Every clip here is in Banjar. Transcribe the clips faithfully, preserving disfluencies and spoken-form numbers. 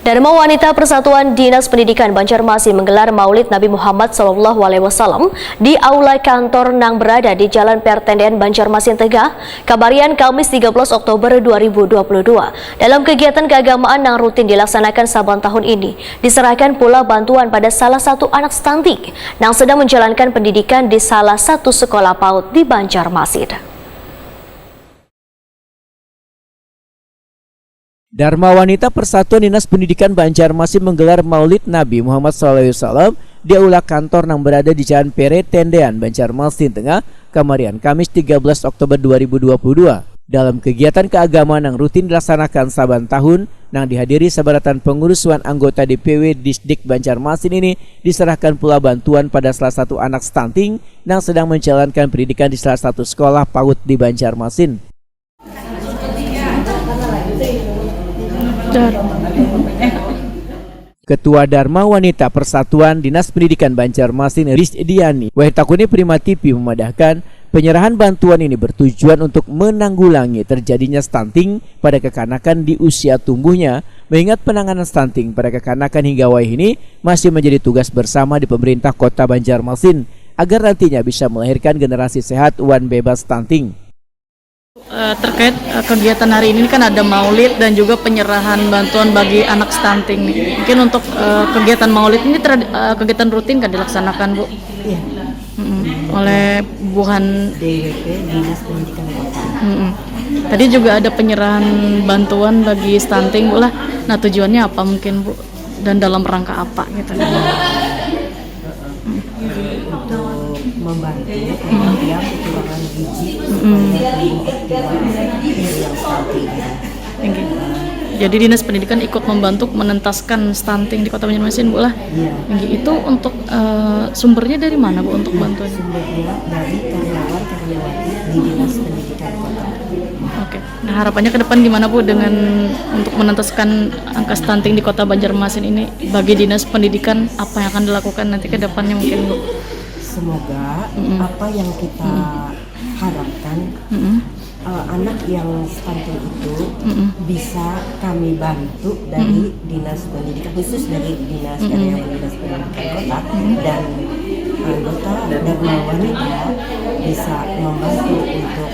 Dharma Wanita Persatuan Dinas Pendidikan Banjarmasin menggelar Maulid Nabi Muhammad sallallahu alaihi wasallam di aula kantor nang berada di Jalan Pertendean, Banjarmasin Tengah, kamarian Kamis tiga belas Oktober dua ribu dua puluh dua. Dalam kegiatan keagamaan nang rutin dilaksanakan saban tahun ini, diserahkan pula bantuan pada salah satu anak stunting nang sedang menjalankan pendidikan di salah satu sekolah paut di Banjarmasin. Dharma Wanita Persatuan Dinas Pendidikan Banjarmasin menggelar Maulid Nabi Muhammad sallallahu alaihi wasallam di aula kantor nang berada di Jalan Pere Tendean, Banjarmasin Tengah, kamarian Kamis tiga belas Oktober dua ribu dua puluh dua. Dalam kegiatan keagamaan nang rutin dilaksanakan saban tahun, nang dihadiri sabaratan pengurus wan anggota D P W Disdik Banjarmasin ini, diserahkan pula bantuan pada salah satu anak stunting nang sedang menjalankan pendidikan di salah satu sekolah paut di Banjarmasin. Ketua Dharma Wanita Persatuan Dinas Pendidikan Banjarmasin, Risdiani, Wahid Takuni Prima T V, memadahkan, penyerahan bantuan ini bertujuan untuk menanggulangi terjadinya stunting pada kekanakan di usia tumbuhnya, mengingat penanganan stunting pada kekanakan hingga wayah ini masih menjadi tugas bersama di pemerintah Kota Banjarmasin agar nantinya bisa melahirkan generasi sehat wan bebas stunting. Eh, terkait eh, kegiatan hari ini kan ada maulid dan juga penyerahan bantuan bagi anak stunting nih. Mungkin untuk eh, kegiatan maulid ini terad- eh, kegiatan rutin kan dilaksanakan, Bu? Iya, Mm-mm. Oleh buhan D W P Dinas Pendidikan Kota. Mm-mm. Tadi juga ada penyerahan bantuan bagi stunting, Bu lah. Nah, tujuannya apa mungkin, Bu? Dan dalam rangka apa gitu? Untuk membantu untuk yang kekurangan gizi supaya tumbuh optimal yang stabil. Oke. Jadi Dinas Pendidikan ikut membantu menentaskan stunting di Kota Banjarmasin, Bu lah. Iya. Oke, itu untuk eh, sumbernya dari mana, Bu, untuk bantuan? Sumbernya dari karyawan karyawati di Dinas Pendidikan Kota. Oke. Nah, harapannya ke depan gimana, Bu, dengan untuk menentaskan angka stunting di Kota Banjarmasin ini? Bagi Dinas Pendidikan, apa yang akan dilakukan nanti ke depannya mungkin, Bu? Semoga Mm-mm. apa yang kita harapkan Mm-mm. eh, anak yang stunting itu Mm-mm. bisa kami bantu dari dinas pendidikan, khusus dari dinas Mm-mm. karyawan dinas pendidikan kota dan anggota Dharma Wanita bisa membantu untuk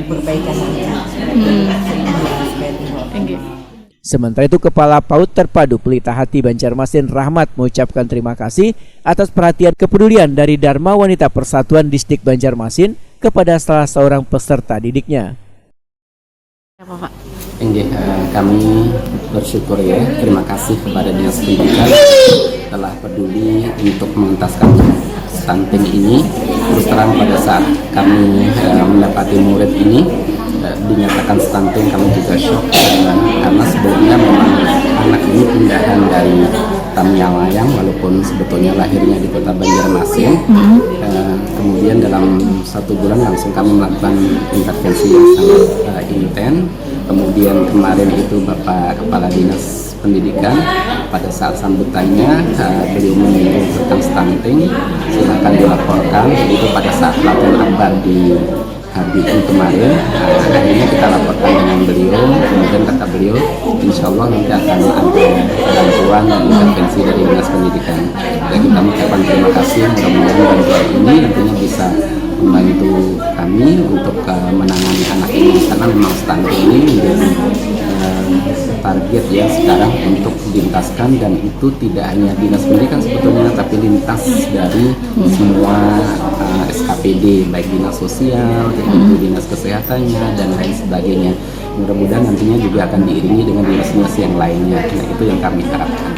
perbaikan gizi Mm. supaya tumbuh Tinggi. optimal. Sementara itu, Kepala Paut Terpadu Pelita Hati Banjarmasin, Rahmat, mengucapkan terima kasih atas perhatian kepedulian dari Dharma Wanita Persatuan Disdik Banjarmasin kepada salah seorang peserta didiknya. Apa, Pak? Inggih, eh, kami bersyukur, ya, terima kasih kepada Dinas Pendidikan telah peduli untuk mengentaskan stunting ini. Terus terang, pada saat kami eh, mendapati murid ini eh, dinyatakan stunting, kami juga shock, eh, karena sebelumnya memang anak ini pindahan dari Tamiang Layang, walaupun sebetulnya lahirnya di Kota Banjarmasin. Eh, kemudian dalam satu bulan langsung kami melakukan intervensi yang sangat eh, intens. Kemudian kemarin itu Bapak Kepala Dinas Pendidikan, pada saat sambutannya eh, beliau menyinggung tentang stunting, silakan dilaporkan. Itu pada saat pelatihan akbar di Habibie kemarin, eh, akhirnya kita laporkan dengan beliau. Kemudian kata beliau, insya Allah nanti akan ada bantuan dan intervensi dari Dinas Pendidikan. Ya, kita mengucapkan terima kasih, mudah-mudahan bantuan ini nantinya bisa membantu kami untuk eh, menangani anak ini, karena memang stunting ini menjadi eh, target, ya, sekarang untuk dituntaskan, dan itu tidak hanya Dinas Pendidikan sebetulnya, tapi lintas dari semua eh, S K P D, baik Dinas Sosial, kayak gitu, Dinas Kesehatannya, dan lain sebagainya. Mudah-mudahan nantinya juga akan diiringi dengan dinas-dinas yang lainnya. Nah, itu yang kami harapkan.